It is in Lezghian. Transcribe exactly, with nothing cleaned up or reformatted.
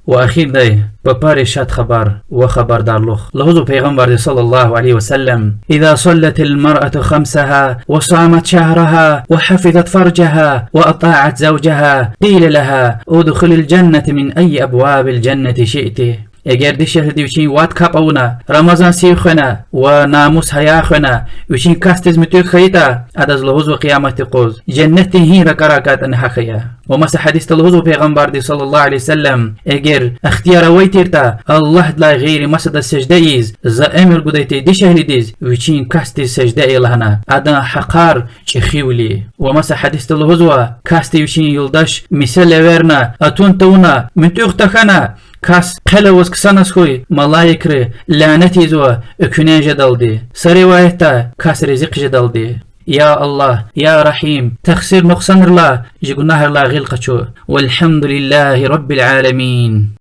Ва эхирдай, папариз шад хабар ва хабардарлух. Лугьузва Пайгъамбарди صلى الله عليه وسلم: إذا صلت المرأة خمسها وصامت شهرها وحفظت فرجها وأطاعت زوجها قيل لها ادخلي الجنة من أي أبواب الجنة شئت. Эгер дишегьлиди вичин вад капӀ авуна, Рамазан сив хвена ва намус-гьая хвена, вичин касдиз муьтӀуьгъ хьайитӀа, адаз лугьузва къияматдин юкъуз: женнетдин гьи ракӀарай кӀантӀани гьахь ая. Ва маса гьадисда лугьузва Пайгъамбарди صلى الله عليه وسلم: эгер ихтияр авай тиртӀа, Аллагьдилай гъейри масадаз сежде ийиз, за эмир гудай тир дишегьлидиз вичин касдиз сежде ая лагьана, адан гьахъар чӀехивили. Ва маса гьадисда лугьузва: касди вичин юлдаш мисал эверна, атун тавуна, муьтӀуьгъ тахьана, кас хъел аваз ксаназ хьуй, малаикри лянет ийизва экуьнен жедалди, са риваятда кас ризикь жедалди. Я Аллагь, я Рагьим, тахсир-нукьсанрилай, чи гунагьрилай гъил къачу. والحمد لله رب العالمين.